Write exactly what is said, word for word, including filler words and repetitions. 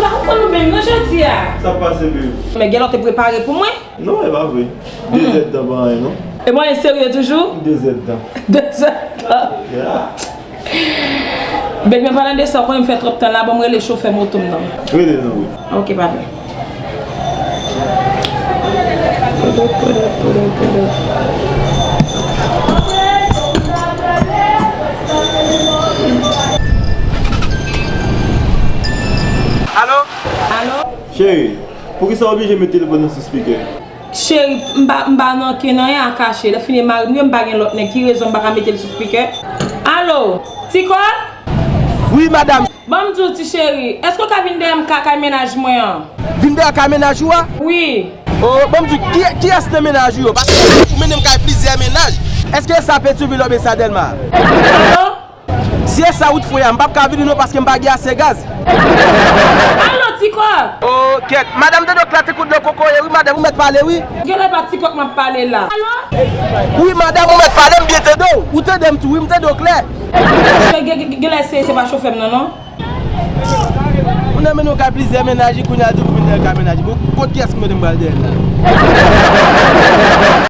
Ou konn nou menm non jodi a. Sa pase, baby? Men gen lè w te prepare pou mwen. Non, e pa vre. De zèdtan pa anyen, non. E mwen serye toujou? De zèdtan. De zèdtan. Yeah. Baby, an palan de sa, ou konnen m fè twòp tan la, ban m rele chofè moto m nan. Rele non, wi. Ok, pa vre. Alo? Alo? Cheri, poukisa w oblije met telefòn nan sou spikè? Cheri, m pa, m pa nan okenn anyen a kache. Lè fini e mari m ye, m pa gen lòt nèg. Ki rezon m pa ka mete l sou spikè? Alo? Ti kòk? Wi, madanm. Ban m di w, ti cheri, èske w ka vin dèyè m ka, kay mennaj mwen an? Vin dèyè kay mennaj ou a? Wi. O, ban m di w, ki, kiyès nan mennaj ou yo? Paske ou mennen m kay plizyè mennaj. Èske sa Petyonvil oubyen sa Dèlma? Alo? Si e sa wout fre a, m p ap ka vini non, paske m pa gen ase gaz. Alo, ti kòk! O, kèt. Madanm, tande w klate kout dlo kokoye, wi, madanm, ou mèt pale, wi. Genlè pa ti kòk m ap pale la. Alo? Wi, madanm, ou mèt pale, m byen tande w. Ou tande m tou, wi, m tande w klè. Gen, gen, gen, genlè se, se pa chofè m nan, non. Moun nan mennen w kay plizyè mennaj, kounye a di pou vin dèyè kay mennaj. Bon, kot kiyès ki mete m pral dèyè l la?